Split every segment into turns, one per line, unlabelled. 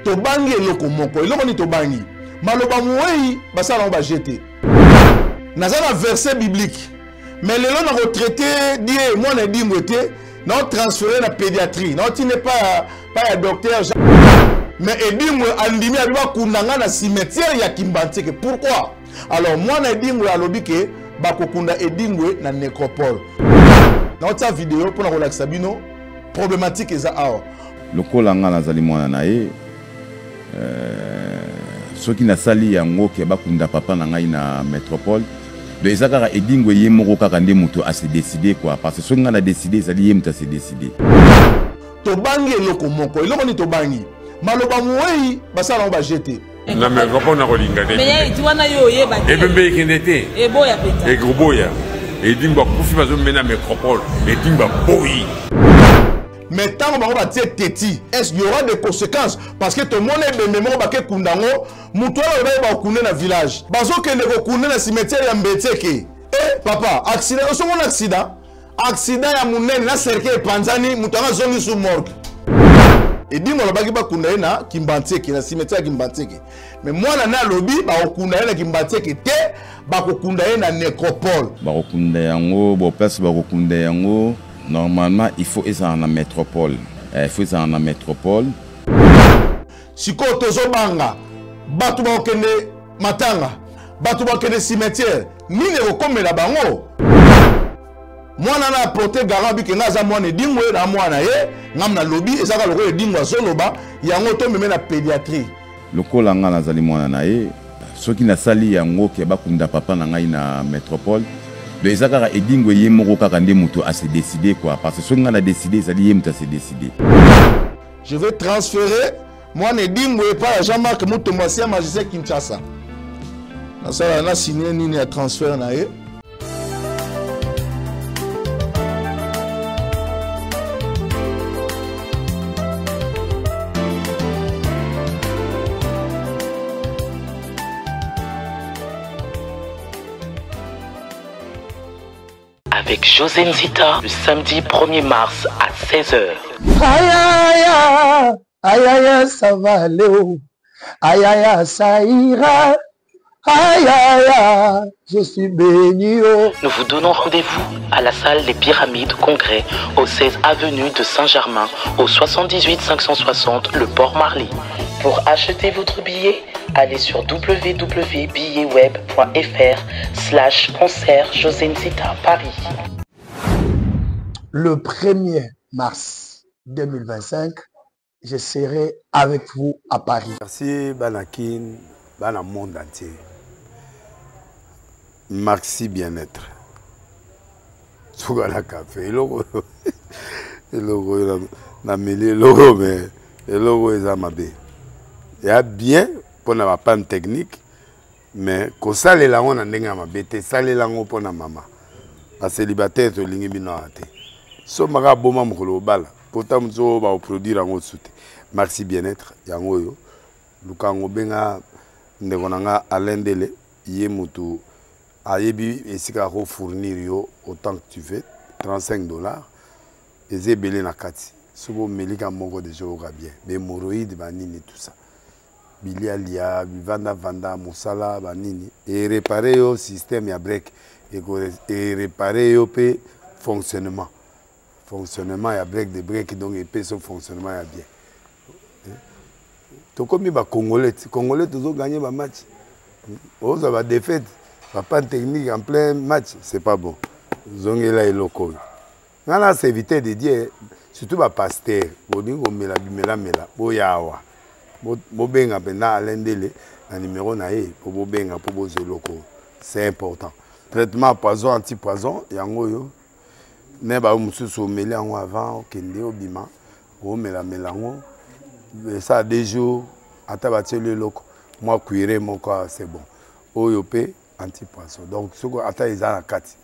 Tobangi eloko moko. Eloko nini tobangi? Maloba mowei basala yango baje te. Naza na verset biblique. Mais lelo nako traiter die mwana edingwe te, nao transférer na pédiatrie, nao tinde pa ya pa ya docteur Jean. Mais edingwe andimi abi bakunda nga na cimetière ya Kimbanseke. Pourquoi? Alors mwana edingwe alobi ke bakokunda edingwe na nécropole. Naotia video mpona kolakisa bino problématique eza awa.
Lokola nga nazali mwana na ye, euh, soki nasali yango ke bakunda papa na ngai na metropole, donc eza kaka Edingwe ye moko kaka nde moto a se décider quoi, parce que soki nga na décider ezali ye moto a se décider.
Tobangi eloko moko. Eloko nini tobangi? Maloba mowei basala yango baje te.
Na metropole nakolinga te.
Mais wana yo oyeba te.
Ebembe ekende te.
Eboya penza.
Ekoboya. Edingwe akufi bazomena metropole. Edingwe aboyi.
Mais ntango bango batie teti, est-ce qu'il y aura des conséquences? Parce que tomoni ebembe moko bake kunda yango, moto wana alobaki bakokunde na village, bazokende kokunde na cimetière ya Mbetseke. Eh papa, accident, osomona accident? Accident ya monene na cercueil epanzani, moto yango azongi sous morgue. Edingo alobaki bakunda ye na Kimbanseke, na cimetière ya Kimbanseke. Mais mwana ne alobi bakokunda ye na Kimbanseke te, bakokunda ye na nécropole.
Bakokunda yango, bo place bakokunda yango, normalement il faut ezala na métropole. Eh, il faut ezala na métropole.
Sikoyo tozobanga bato bakokende matanga, bato bakokende cimetière, nini ekokomela bango? Mwana na porte garant bike nga aza mwana Edingwe na mwana ye ngam na lobi ezaka lokola Edingwe azoloba yango tomeme na pédiatrie.
Lokola nga nazali mwana na ye, soki nasali yango ke bakunda papa na ngai na metropole, donc eza kaka Edingwe ye moko kaka nde moto a se décider quoi, parce que soki nga na décider ezali ye moto a se décider.
Je vais transférer mwana Edingwe epai ya Jean-Marc Mutombo, ancien magicien Kinshasa. Nasala na signer nini ya transfert na ye.
Avec José Nzita, le samedi 1er mars à 16h.
Aïe, aïe, aïe, aïe, aïe, ça va aller. Oh. Aïe, aïe, aïe, ça ira. Aïe, aïe, aïe, je suis béni. Oh.
Nous vous donnons rendez-vous à la salle des Pyramides Congrès au 16 avenue de Saint-Germain au 78 560 le Port Marly. Pour acheter votre billet, allez sur w w w point billet web point f r slash concert José Nzita Paris.
Le 1er mars 2025, je serai avec vous à Paris.
Merci Banakin, bana monde entier. Maxi bien-être. Suka na café eloko eloko oyo nameli eloko mais eloko oyo eza mabe. Ya bien mpona ba panne technique mais kosalela yango na ndenge ya mabe te, salela yango mpona mama. Ba célibataire tolingi bino awa te. Sombaka boma mokolo obala pota mosusu oyo bakoproduire yango mosusu te. Maxi bien-être yango oyo luka yango, benga ndeko na nga Alain Ndele, ye motu ayebi esika ya kofournir yo autant que tu veux, 35$ eza ebele na kati. Soki omelika moko deja oyoka bien, ba hémorroïde ba nini tout ça, bilialia bivandavanda mosala ba nini, e réparer yo système ya break, e réparer yo pe fonctionnement ya break de break, donc epesi yo fonctionnement ya bien. Tokomi ba Congolais, Congolais tozo gagner ba match, ozwa ba défaite, ba panne technique en plein match, c'est pas bon. Zongela eloko oyo. Nga na serviteur de Dieu, surtout ba pasteur, bolingi komela bimelamela, boya awa. Bobenga mpenza Alain Ndele na numéro na ye po bobenga po bozwa eloko oyo. C'est important. Traitement poison anti-poison yango oyo. Ne ba mosusu omeli yango avant okende obima, omelamela yango esala 2 jours, ata batieli eloko mwa cuire moko, c'est bon. Oyo pe anti-poison, donc soki ata eza na kati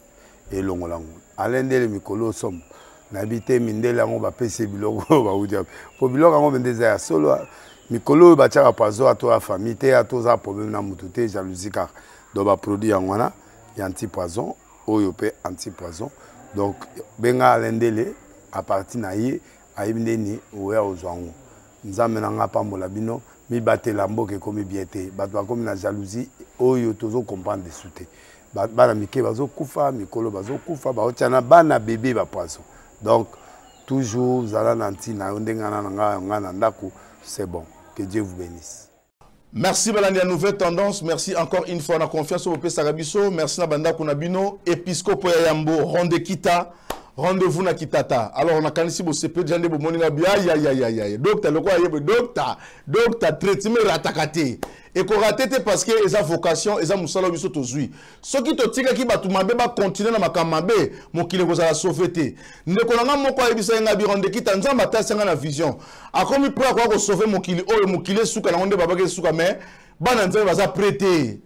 elongola yango. Alain Ndele mikolo somo nayebi te mindele yango bapesi biloko oyo bauti wapi, po biloko yango mpenza eza ya solo. Mikolo oyo batiaka poison ato ya famille te, ato oza problème na mutu te, jalousie kaka. Donc baproduit yango wana ya anti-poison, oyo pe anti-poison. Donc benga Alain Ndele à partir na ye ayebi ndeni oya ozwa yango. Nzambe na nga apambola bino. Mibatela mboka ekomi bien te. Bato bakomi na jalousie oyo tozo comprendre lisusu te. Bana mike bazokufa, mikolo bazokufa, baotia na bana bebe ba poison. Donc toujours zala na ntina yo ndenge na nga nga na ndako, c'est bon. Que Dieu vous bénisse.
Merci balandi ya nouvelle tendance, merci encore une fois na confiance oyo bopesaka biso. Merci na bandako na bino, episcopo ya yambo Ronde Kita, rendez-vous na Kitata. Alors nakanisi bosepeli deja nde bomoni nga bi aïe aïe aïe aïe aïe. Docteur lokola yebe docteur, docteur traitement erataka te. Ekorate te parce que eza vocation, eza mosala oyo biso tozwi. Soki totikaki bato mabe ba continuer na makambo mabe, mokili ekozala sauve te. Ndeko na nga moko ayebisaki nga bi Ronde Kita, Nzambe atalisi nga na vision. Akomi prêt akoya ko sauver mokili oyo, mokili esuka nango nde babaki esuka, mais bana Nzambe baza prêt te.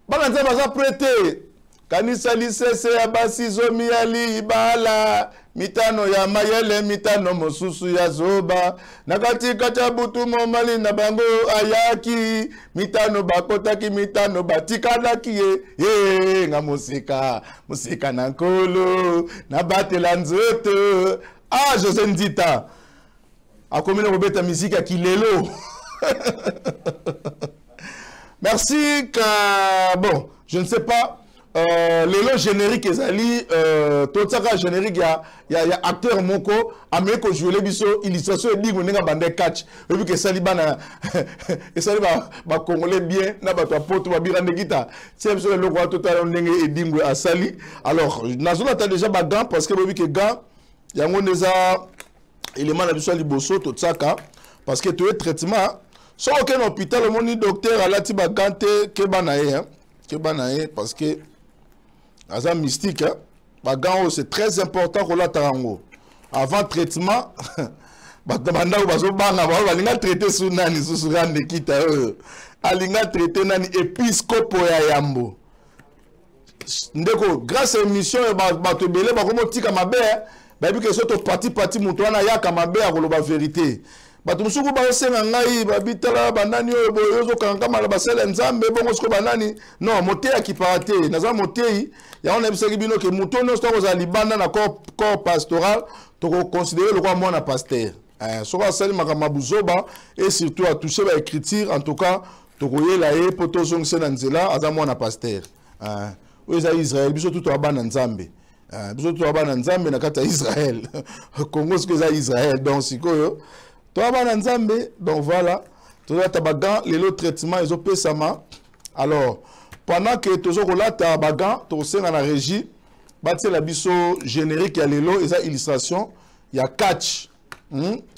Bana Nzambe baza prêt te. Kanisa lisese ya basi zomi ya libala, mitano ya mayele, mitano mosusu ya zoba. Na katikati ya butu momali na bango ayaki, mitano bakotaki, mitano batikalaki ye. Ye nga mosika, mosika na Nkolo, nabatela nzoto. Ah, José Nzita akomi na kobeta miziki ya kilelo. Merci ka bon, je ne sais pas lelo générique ezali totiaka générique ya acteur moko ameki kojouele biso illustration edingo ndenge abanda catch. Oyebi ke esali bana, esali ba congolais bien na bato ya poto babira ndenge ta tia biso eloko wana totala ndenge edingo asali. Alors nazolata déjà ba gants parce que boyebi ke gants yango nde eza élément na biso ya liboso totiaka parce que toye traitement. Soki okei na hôpital omoni docteur alati ba gants te, keba na ye, hein? Keba na ye parce que aza mystique, hein? Ba gants oyo c'est très important kolata yango avant traitement. Bato na bandako bazobanga, bango balinga traiter su nani susu rande kita oyo alinga traiter nani episcopo ya yambo. Ndeko, grâce à émission oyo bato ebele bakomotika mabe, hein? Bayebi ke soki topati-pati moto wana ayaka mabe akoloba vérité. Bato mosuku baosenga ngai babitala banani oyo boye ozokanga kama na basali ya Nzambe, bongo sikoyo banani? Non, moteyi akipaka te. Naza moteyi yango nayebisaki bino ke moto nyonso tokozala libanda na corps pastoral, tokoconsidere lokola mwana pasteur. Soki asali makambo ya buzoba et surtout atouche ba écriture, en tout cas tokoyela ye mpo tozongisa na nzela, aza mwana pasteur. Oyo eza Israël, biso tu toza bana Nzambe. Biso toza bana Nzambe na kati ya Israël. Congo sikoyo eza Israël, donc sikoyo toza bana Nzambe. Donc voilà, tozolata ba gants lelo traitement ezopesama. Alors pendant que tozo kolata ba gants, tokosenga na régie batiela biso générique ya lelo, eza illustration ya catch.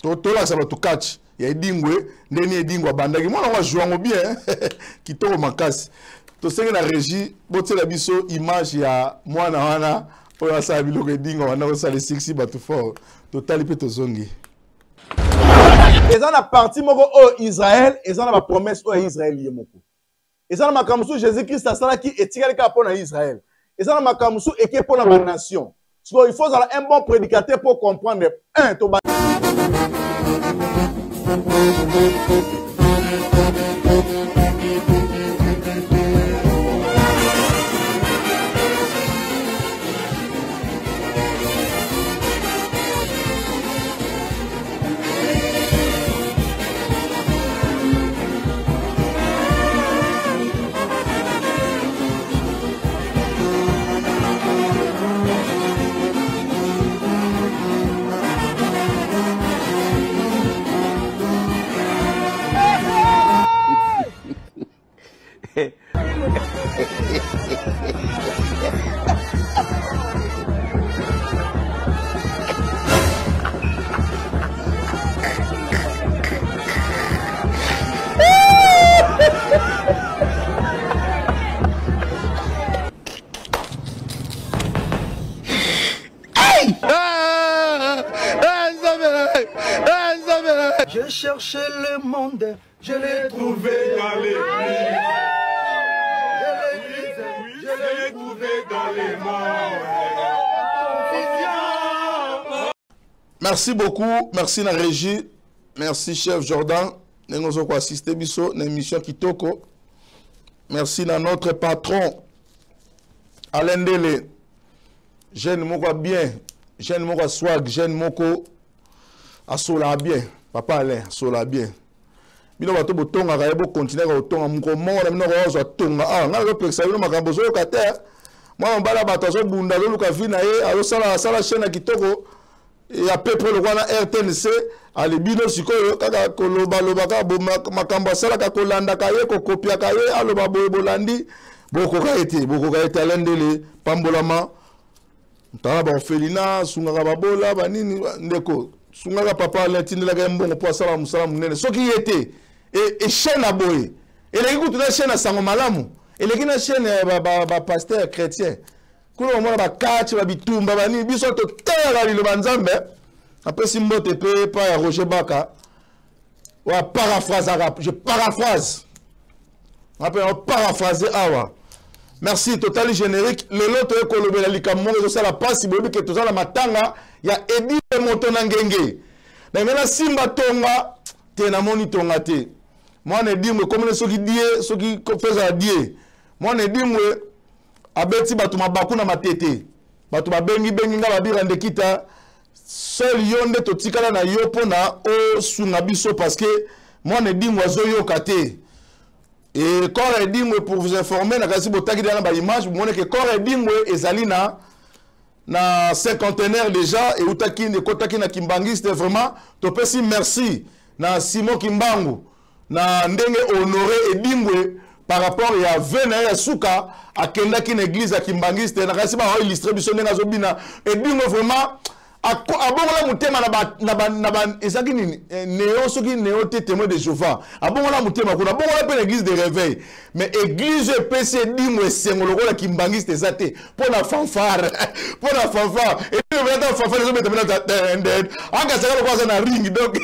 Tolakisa bato catch ya Edingwe, ndeni Edingwe abandaki mwana ngo ajoue yango bien kitoko makasi. Tosenge na régie botiela biso image ya mwana wana oyo asala biloko Edingwe abanda kosala esiksi bato fort. Totali mpe tozongi. Eza na parti moko oyo Israël, eza na ba promesse oyo ya Israël ye moko. Eza na makambo mosusu Jésus-Christ asalaki etikali kaka mpo na Israël. Eza na makambo mosusu eke mpo na ba nation. So, il faut ozala un bon prédicateur pour comprendre. Un, toba.
J'ai cherché le monde, je l'ai trouvé
dans les Je l'ai trouvé dans les morts.
Merci beaucoup, merci la régie, merci chef Jordan, nous avons assisté biso na émission kitoko. Merci à notre patron Alain Ndele, jeune moko bien, jeune moko swag, jeune moko asola bien. Papa Alain sola bien. Bino bato botongaka ye bokontinue kotonga mokolo moko na bino kozwa tonga awa. Ngai nazopekisa bino makambo ozoyoka te. Mwana mobali ya bato azobunda azoluka vie na ye azosala asala chaîne ya kitoko ya peu près lokola na RTNC ale bino sikoyo kaka kolobaloba kaka makambo asalaka kolandaka ye kokopiaka ye aloba boye bolandi bokoka ye te bokoka ye te. Alain Ndele pambolama tala baorphelinat sungaka babola banini ndeko sungaka papa Alain tindelaka ye mbongo mpo asala mosala monene soki ye te e chaîne ya boye eleki kutu na chaîne ya sango malamu eleki na chaîne ya bapasteur chrétien kuna bamona bakatch babitumba banini biso toteyaka liloba Nzambe. Apesi mbote mpe epai ya Roger Baka wa paraphrasaka, je paraphrase nga mpe paraphrase awa. Merci. Totali générique. Lelo toye kolobela likambo moko ezosala mpasi. Boyebi ke toza na matanga ya Edile moto na ngenge na ngai nasimba tonga te, namoni tonga te. Mwana Edingwe ekomeli soki die soki fezala die. Mwana Edingwe abeti bato mabaku na matete, bato babengi bengi nga babira ndekita seul yo nde totikala na yo mpona osunga biso parce que mwana Edingwe azoyoka te. Et corps Edingwe, pour vous informer, nakasi botaki na ba image bomoni ke corps Edingwe ezali na cinquantenaire déjà eutaki ekotaki na Kimbangiste. Vraiment topesi merci na Simon Kimbangu na ndenge honoré Edingwe par rapport ya ve na ye ya suka akendaki na église ya Kimbangiste. Nakasi ba illustre biso ndenge azobina Edingwe. Vraiment abongola motema na ba ezalaki nini neo soki neo te témoin de Jéhovah abongola motema kuna, abongola mpe na église de réveil. Mais église oyo epesi Edingwe esengo lokola Kimbangiste eza te mpo na fanfare, mpo na fanfare Edingwe ata fanfare ezobeta mpena akasaka lokola aza na ring. Donc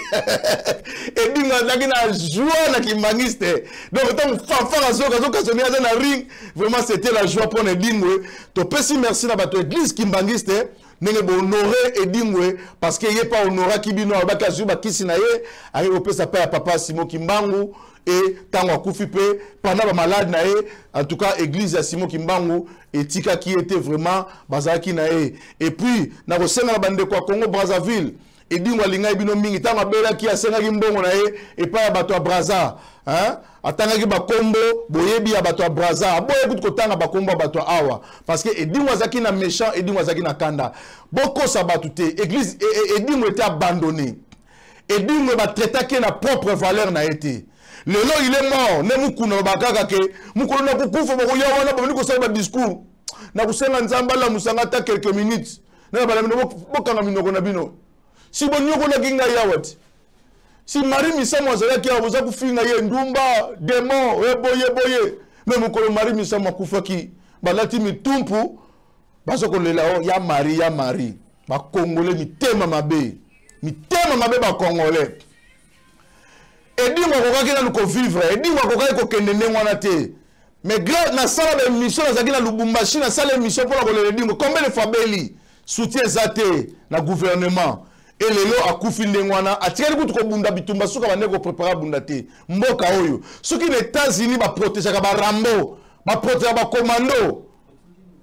Edingwe azalaki na joie na Kimbangiste. Donc ntango fanfare azoka azokasoni aza na ring, vraiment c'était la joie mpo na Edingwe. Topesi merci na bato église Kimbangiste ndenge bohonore Edingwe parce que ye pa honoraki bino. Alobaki azwi bakisi na ye aye kopesa pa ya papa Simon Kimbangu e ntango akufi mpe pendant bamalade na ye. En tout cas église ya Simon Kimbangu etikaki ye te, vraiment bazalaki na ye. Et puis nakosenga na bandeko ya Congo Brazzaville, Edingwe alingaki bino mingi. Ntango abelaki asengaki mbongo na ye epai ya bato ya Braza, hein? Atangaki bakombo boyebi ya bato ya Braza, aboye kutu kotanga bakombo ya bato ya awa parce que Edingwe azalaki na méchant, Edingwe azalaki na kanda. Bokosa bato te, église Edingwe était abandonné. Edingwe batraitaki ye na propre valeur na ye te. Lelo il est mort nde mokuna alobaka kaka ke mokolo na kokufa bokoya wana bomoni kosala badiscours na kosenga Nzambe alamusanga ata quelques minutes na bala bino bokanga minoko na bino. Si bonyokolaki ngai awa ti si Marie Misamu azalaki awa boza kofinga ye ndumba démon eboye boye. Me mokolo Marie Misamu akufaki balati mitumpu baza kolela o ya Marie ya Marie. Bakongole mitema mabe, mitema mabe bakongole. Edingwe akokaki nanu kovivre, Edingwe akokaki kokende ndenge wana te. Mais grave nasala baémission, nazalaki na Lubumbashi, nasala émission mpona kolela Edingwe. Combien de fois beli soutien eza te na gouvernement e lelo akufi ndenge wana atikali kutu kobunda bitumba suka bande koprépare abunda te. Mboka oyo soki na États-Unis baprotégeaka barambo, baprotégeaka bacommando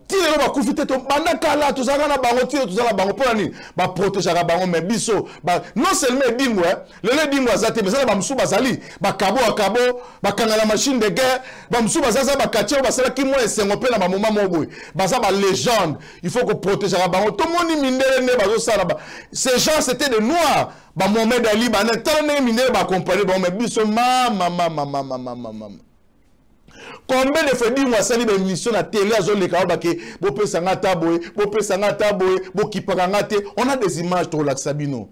ti lelo bakufi te. Banda kala tozalaka na bango, ti lelo tozala na bango. Mpona nini baprotégeaka bango? Mais biso non seulement Edingwe, lelo Edingwe aza te, mais eza na bamosusu bazali bakabo akabo bakanga na machine de guerre. Bamosusu baza za bakatie oyo basalaki mwa esengo mpe na bamoma moko boye baza balégende. Il faut koprotégeaka bango. Tomoni mindele nde bazosala ba ces gens, c'était de noirs, bamohamed Ali bana. Tala ndenge mindele baakompagne bango, mais biso mama mama mama mama mama. Combien de fois Edingwe asali baémission na télé azoleka oyo bake bopesa nga ata boye, bopesa nga ata boye, bokipaka nga te. On a des images tolakisa bino.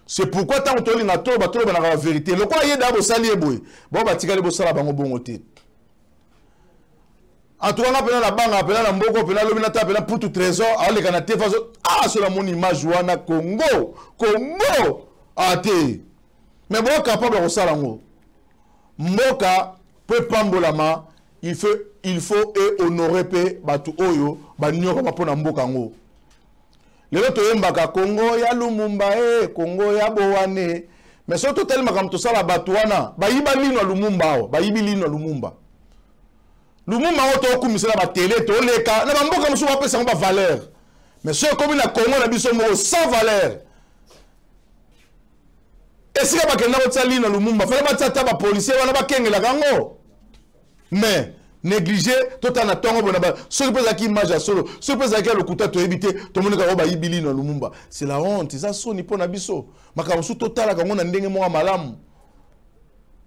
C'est pourquoi ntango tolinga toloba, tolobanaka bavérité. Lokola ye daa bosali ye boye, bao batikali bosala bango bongo te. En tout cas nga mpena nabanga mpena na mboko mpena alobi nata mpena Putu Trésor aoleka na te faso ah so namoni image wana Congo Congo ah te. Mais bo capable ya kosala yango. Mboka po epambolama, il faut e honorer mpe bato oyo banyokama mpo na mboka yango. Lelo toyembaka Kongo ya Lumumba e Kongo ya Bowane, mais soki totali makambo tosala bato wana bayiba lino ya Lumumba awa, bayibi lino ya Lumumba. Lumumba yango tokumisa na batele, toleka na bamboka mosusu bapesa yango bavaleur, mais soki ekomi na Kongo na biso moko, sans valeur. Esika bakenda kotia lino Lumumba, fallait batia ata ba policier wana bakengelaka yango. Mais négligé totala na ntongo bona soki mpe ezalaki image ya solo, soki mpe ezalaki ya lokuta, toyebi te. Tomoni kaka bayibi lino ya Lumumba. C'est la honte, eza soni mpo na biso. Makambo mosusu totalaka yango na ndenge moko ya malamu.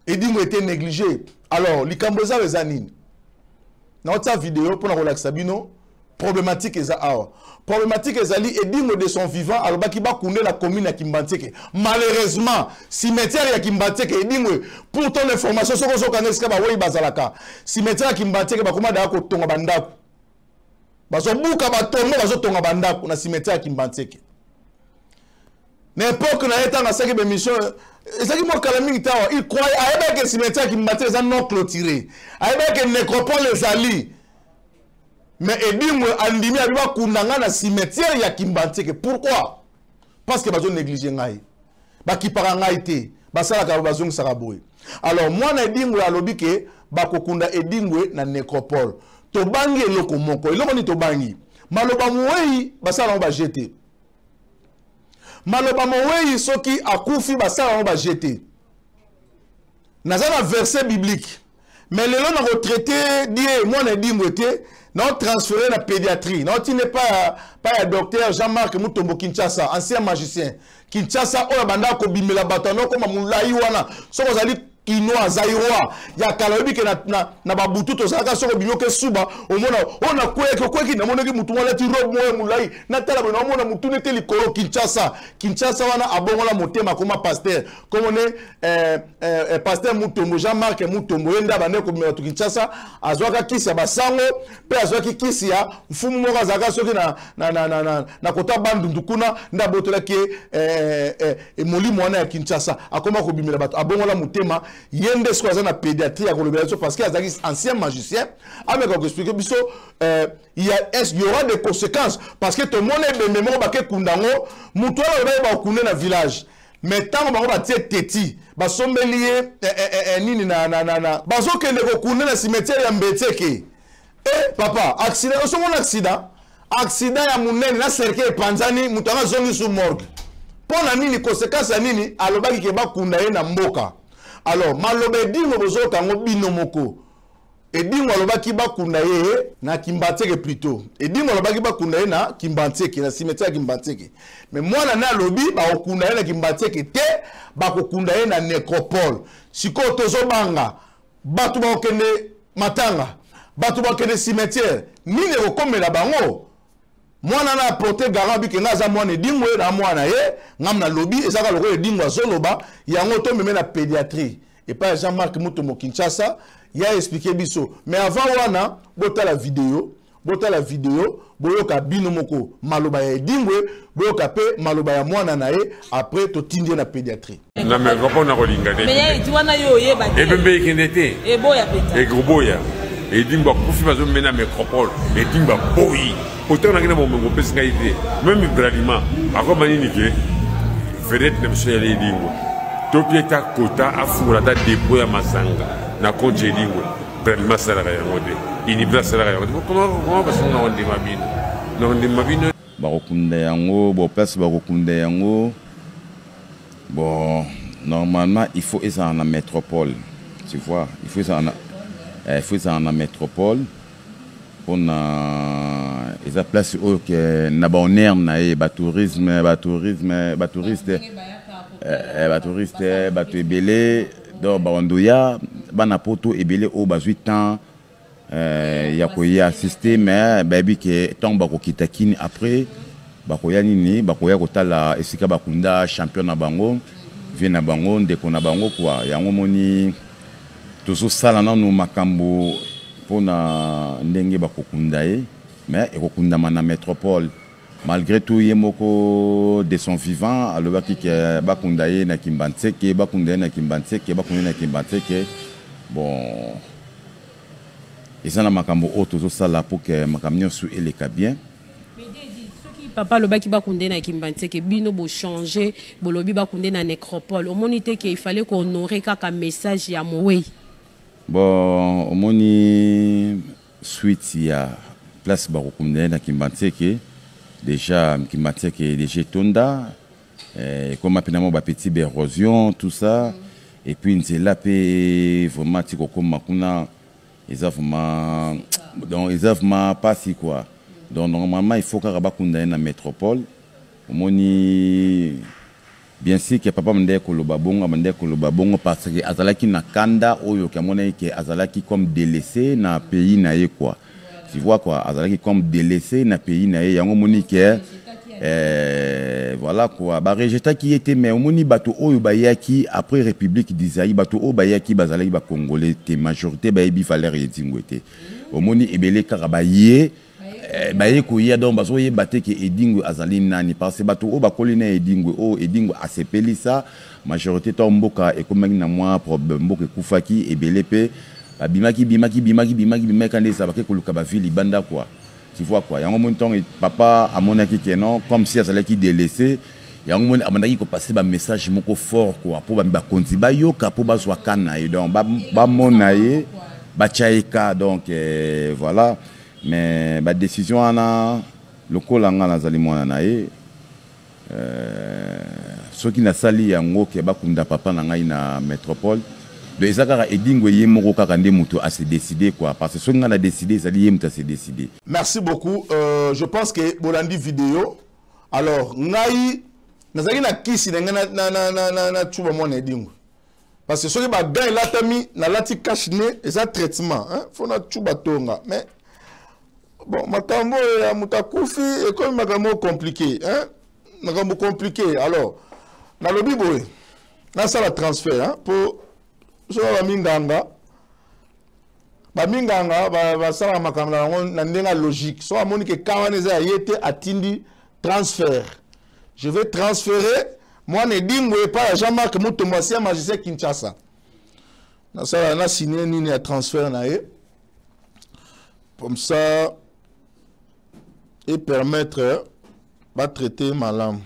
Edingwe était négligé. Alors likambo eza eza nini? Naotia video mpona kolakisa bino problématique eza awa. Problématique ezali, Edingwe de son vivant alobaki bakunde na commune ya Kimbanseke. Malheureusement, cimetière ya Kimbanseke, Edingwe, pour ton information, soki ozokanga esika bawei bazalaka, cimetière ya Kimbanseke bakoma daya kotonga bandako, bazobuka batongo, bazotonga bandako na cimetière ya Kimbanseke. Na époque na ye, ntango asalaki bémission, ezalaki mwa kala mingi te awa, il croyait, ayebaki cimetière ya Kimbanseke eza non clôturé, ayebaki nécropole ezali. Mais Edingwe andimi, abi bakunda ngai na cimetière ya Kimbanseke. Pourquoi? Parce que bazonéglige ngai, bakipaka ngai te, basalaka, bazongisaka boye. Alors mwana Edingwe alobi ke bakokunda Edingwe na nécropole. Tobangi eloko moko. Eloko nini tobangi? Maloba mowei basala yango baje te. Maloba mowei soki akufi, basala yango baje te. Naza na verset biblique, mais lelo nakotraite die mwana Edingwe te, naotransfere na pédiatrie, naotinde pa ya docteur Jean-Marc Mutombo Kinshasa, ancien magicien Kinshasa oyo abandaka kobimela bato anokoma molai wana. Soki ozali Kinois, Zaïrois ya kala, oyebi ke na babutu tozalaka, soki obimi oke suba, omona oyo nakweyaki, okweyaki, namonaki mutu moko alati robe moko ya molai, natala boye, naomona mutu nete likolo. Kinshasa, Kinshasa wana abongola motema, akoma pasteur, komone pasteur Mutombo, Jean-Marc Mutombo. Ye nde abandaki kobima bato Kinshasa, azwaka kisi ya basango mpe azwaki kisi ya mfumu moko azalaka soki na kota Bandundu kuna, nde abotolaki ye molimo wana ya Kinshasa, akoma kobimela bato, abongola motema. Ye nde soki aza na pédiatrie ya kolobela biso, parce que azalaki ancien magicien, ameka koexplike biso il y aura des conséquences, parce que tomoni ebembe moko bakekunda yango, motu wana alobaki bakunde na village, mais ntango bango batie teti, basombeli ye nini na bazokende kokunda na cimetière ya Mbetseke. E papa, accident, osomona accident, accident ya monene na cercueil epanzani, moto yango azongi su morgue. Mpo na nini? Conséquence ya nini? Alobaki ke bakunda ye na mboka. Alors maloba Edingwe bozoyoka yango bino moko. Edingwe alobaki bakunda ye na Kimbanseke, plutôt Edingwe alobaki bakunda ye na Kimbanseke, na cimetière ya Kimbanseke. Mais mwana ne alobi bakokunda ye na Kimbanseke te, bakokunda ye na nécropole. Sikoyo tozobanga bato bakokende matanga, bato bakokende cimetière, nini ekokomela bango? Mwana na aporte garant bike, nga aza mwana Edingwe na mwana ye, ngam nalobi ezaka lokola Edingwe azoloba yango. Tomeme na pédiatrie epai ya Jean-Marc Mutombo Kinshasa, ya explike biso. Mais avant wana, botala video, botala video, boyoka bino moko maloba ya Edingwe, boyoka mpe maloba ya mwana na ye. Après totindi ye na pédiatrie.
Na métropole na kolinga te.
Mais wana yo oyeba te.
Ebembe ekende te.
Eboya peta.
Ekoboya. Edingwe akufi, bazomena métropole, Edingwe aboyi. Pourtant nangi na bomengo opesi ngai te, même Bralima akoma nini ke vedette na biso yali Edingwe, topi eta kota afungola ata dépôt ya masanga na compte ya Edingwe. Bralima asalaka yango te, Unibra asalaka yango te. Koma basango na kondima bino, na kondima bino.
Bakokunda yango bon, place bakokunda yango bon, normalement il faut ezala na métropole, tu vois, il faut ezala na il faut ezala na métropole mpona eza place oyo ke na bahonneur na ye, batourisme, batourisme, batouriste, batouriste, bato ebele, donc bawandoya, bana Poto ebele oyo bazwi temps ya koya assister, mais bayebi ke ntango bakokita Kini, après bakoya nini, bakoya kotala esika bakunda champion na bango, vie na bango, ndeko na bango quoi. Yango moni tozosala nanu makambo mpona ndenge bakokunda ye, mais ekokundama na métropole. Malgré tout, ye moko de son vivant alobaki ke bakunda ye na Kimbanseke, bakunda ye na Kimbanseke, bakunda ye na Kimbanseke. Bon, eza na makambo oyo tozosala pour ke makambo nyonso eleka bien.
Soki papa alobaki bakunde na Kimbanseke, bino bochange, bolobi bakunde na nécropole, omoni te ke il fallait kohonorer kaka message ya mowei?
Bon, omoni suite ya place bakokunda ye na Kimbanseke, déjà Kimbanseke déjà etonda. Eh, ekoma mpe na mwa bapetit baérosion tout ça mm. Et puis nzela mpe vraiment ti kokoma kuna eza vraiment, donc eza vraiment pasi quoi. Donc normalement il faut kaka bakunda ye na métropole. Omoni, bien sûr ke papa bandeki koloba bongo, abandeki koloba bongo parce que azalaki na kanda oyo ke amonaki ke azalaki comme délaissé na pays na ye quoi, tu vois quoi. Azalaki comme délaissé na pays na ye. Yango omoni ke voilà quoi, barejetaki ye te. Mais omoni bato oyo bayaki après République du Zaïre, bato oyo bayaki bazalaki bacongolais te. Majorité bayebi valeur Edingwe te. Omoni ebele kaka baye baye koya, donc bazoyeba te ke Edingwe azali nani, parce que bato oyo bakoli na Edingwe, oyo Edingwe asepelisa, majorité to mboka ekomaki na mwa problème, mboka ekufaki, ebele mpe babimaki, bimaki, bimaki, bimaki, bimaki nde eza bake koluka bavie libanda quoi, tu vois quoi. Yango moni ntongo papa amonaki ke non, comme si azalaki délaissé. Yango moni abandaki kopase bamessage moko fort quoi, mpo bakonzi bayoka, mpo bazwa ka na ye, donc bamona ye, batya ye ka. Donc voilà. Mais badécision wana, lokola nga nazali mwana na ye, soki nasali yango ke bakunda papa na ngai na métropole, donc eza kaka Edingwe ye moko kaka nde moto ase décide quoi, parce que soki ngai na décide, ezali ye moto ase décide.
Merci beaucoup. Je pense que bolandi vidéo. Alors ngai nazalaki na kisi na ngai na tuba mwana Edingwe, parce que soki bagants elatami, nalati cache-nez, eza traitement, hein? Fo natuba tonga. Mais bon, makambo oyo ya moto akufi ekomi makambo compliqué, hein? Makambo compliqué. Alors nalobi boye, nasala transfert, hein? Po soki baminganga basalaka makambo na bango na ndenge ya logique, so amoni ke ka wana eza ya ye te, atindi transfert. Je vais transférer mwana Edingwe epai ya Jean-Marc Mutombo, ancien magicien Kinshasa. Nasala na signe nini ya transfert na ye, comme ça et permettre batraite malamu.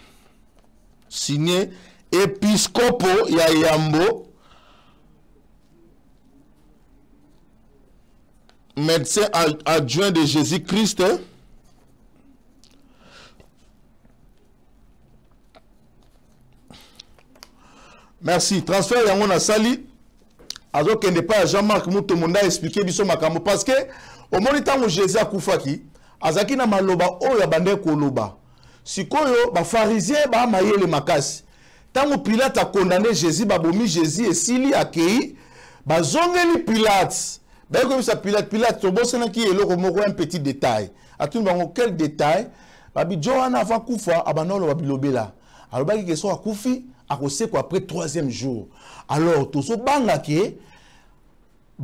Signé Episcopo ya Yambo, médecin adjoint de Jésus-Christ. Merci. Transfert yango nasali, azokende epai ya Jean-Marc Mutombo nde aexplike biso makambo, parce que omoni ntango Jésus akufaki, azalaki na maloba oyo abandaki koloba. Sikoyo bafarisien baa mayele makasi. Ntango Pilate akondane Jésus, babomi Jésus, esili, akei, bazongeli Pilate, baye koyebisa Pilate: "Pilate, tobosanaki eloko moko, un petit détail." Atuni bango: "Quel détail?" Babi: "Jo wana avant kufa abanda oloba bilobela, alobaki ke so akufi akosekwa après troisième jour. Alors tozobanga ke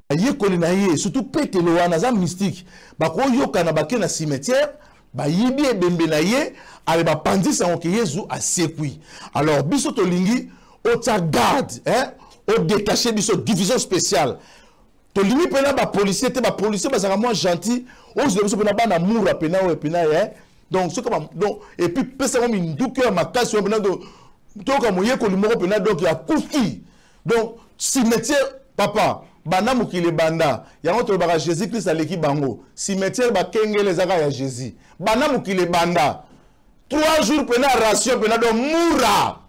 bayekoli na ye, surtout Petelo wana aza mystique, bakoyokana, bake na cimetière, bayibi ebembe na ye, ale bapanzisa yango ke Yezu asekwi. Alors biso tolingi otia garde, hein? Odétache biso division spéciale. Tolingi mpena bapolicier te, bapolicier bazalaka mwa gentil. Ozela biso mpena bana mura mpena oyo mpena ye, donc soki donc et puis pesa yango minduki ya makasi oyo mpena toyoka moyekoli moko mpena donc akufi." Donc cimetière, papa, banda mokili ebanda, yango tolobaka Jésus Christ aleki bango. Cimetière bakengele ezaka ya Jésus banda mokili ebanda. 3 jours mpena ration mpena, donc mura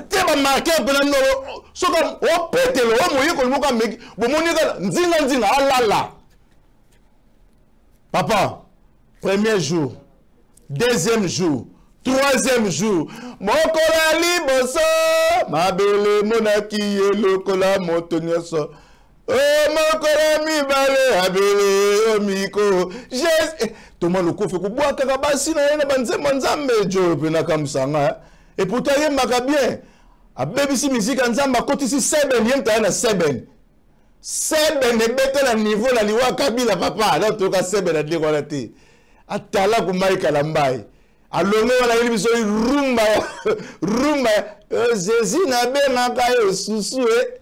te bamarke mpena nolo. Soki opetelo o moyekoli moko ameki, bomoni kaka nzinga nzinga alala. Papa, premier jour, deuxième jour, troisième jour, mokolo ya liboso, mabele monaki ye lokola moto nyonso. O mokolo ya mibale, abele omiko Jésus Toma Lokofi kobwakaka basi na ye na banzembo ya Nzambe. Jo mpe kamsanga, et pourtant ayembaka bien, abebisi misika Nzambe, akotisi seben. Ye moto aya na seben, seben ebete na niveau na liwa Kabila. Papa, donc toyoka seben na ndenge wana te. Atala komaikala mbai alongo wana, yeli biso rumba rumba. Jésus nabengaka yo susu e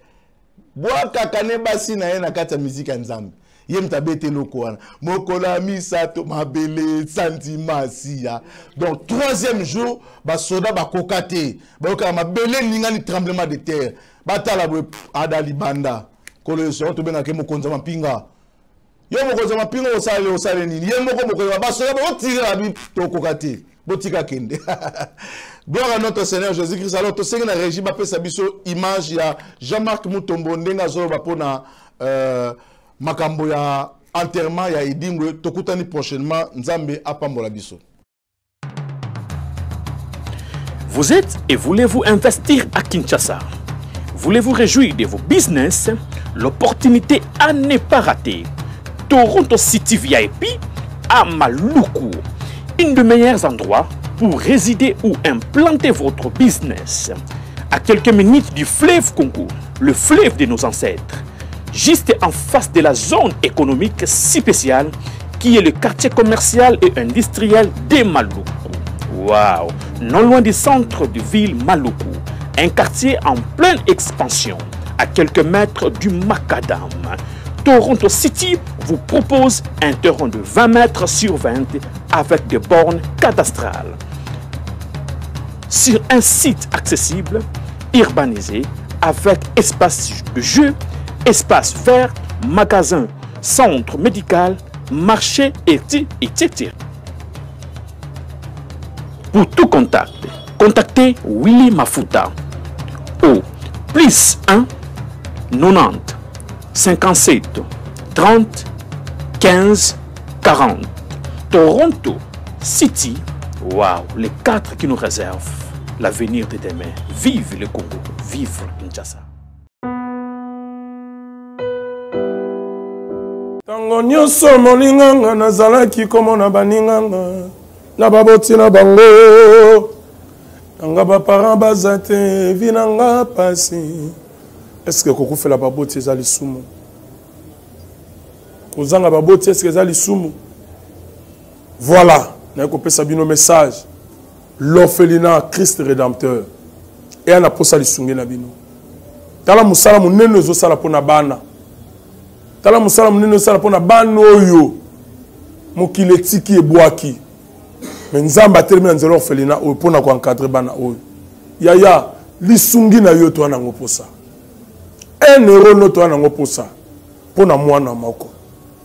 bwakaka ne basi na ye na kati ya miziki ya Nzambe. Ye moto abeti eloko wana. Mokolo ya misato, mabele santi masiya. Donc troisième jour, basoda bakoka te, bayokaka mabele eningani, tremblement de terre. Batala boye, ada libanda. Nkolo Yesu, yango tobengaka ye mokonzi ya mampinga. Yo mokonzi ya mapinga osali osali nini? Ye moko mokonzi ya basoda botire na bi tokoka te. Botika kende. Gloire à notre Seigneur Jésus-Christ. Alors tosengi na régie bapesa biso image ya Jean-Marc Mutombo ndenge azoloba mpona makambo ya enterrement ya Edingwe. Tokutani prochainement. Nzambe apambola biso.
Vous êtes et voulez-vous investir à Kinshasa? Voulez-vous réjouir de vos business? L'opportunité à ne pas rater. Toronto City VIP à Maluku, une des meilleurs endroits pour résider ou implanter votre business. À quelques minutes du fleuve Congo, le fleuve de nos ancêtres, juste en face de la zone économique si spéciale qui est le quartier commercial et industriel de Maluku. Waouh! Non loin du centre de ville Maluku, un quartier en pleine expansion, à quelques mètres du Macadam. Toronto City vous propose un terrain de 20 mètres sur 20 avec des bornes cadastrales. Sur un site accessible, urbanisé, avec espace de jeu, espace vert, magasin, centre médical, marché, et etc. Pour tout contact, contactez Willy Mafuta au plus 1 90 57 30 15 40. Toronto City, waouh, les 4 qui nous réservent l'avenir de demain. Vive le Congo, vive Kinshasa.
Tango nyonso molinganga nazalaki komona baninganga na baboti na bango nanga baparent baza te vi na nga pasi. Est-ce que kokufela baboti eza lisumu? Kozanga baboti est-ce que eza lisumu? Voilà, naye kopesa bino message. L'orphelinat Christ Rédempteur eya na posa lisungi na bino. Tala mosala monene ezosala mpona bana. Tala mosala monene ezosala mpona bana oyo mokili etiki ebwaki. Mais Nzambe atelemi na nzela orphelinat oyo mpona koencadre bana oyo. Yaya, lisungi na yo toa nango posa. 1 euro no toa nango posa mpona mwana moko.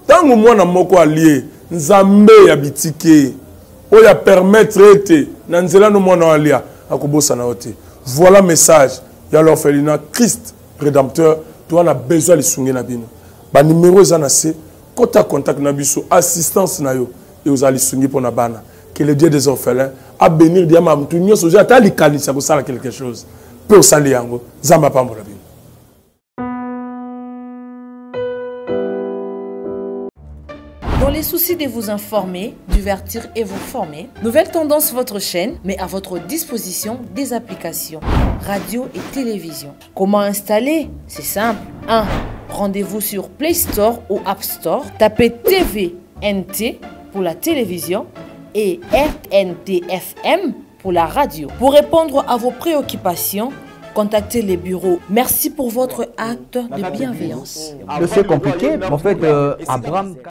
Tango mwana moko alie, Nzambe ya bitike oyo a permettre ete na nzela no mwana alia akobosana yo te. Voilà message ya l'orphelinat Christ Rédempteur. Toa na besoin lisungi na bino. Ba numéro eza na se, kota contact na biso, assistance na yo et ozala lisungi pona bana. Que le Dieu des orphelins a bénir diama mutu nyonso oza ata likanisi ya kosala quelque chose pe osali yango. Nzambe apambola bino.
Dans les soucis de vous informer, divertir et vous former, Nouvelle Tendance, votre chaîne, met à votre disposition des applications, radio et télévision. Comment installer? C'est simple. 1. Rendez-vous sur Play Store ou App Store. Tapez TVNT pour la télévision et RNTFM pour la radio. Pour répondre à vos préoccupations, contactez les bureaux. Merci pour votre acte de bienveillance.
C'est compliqué. En fait, Abraham...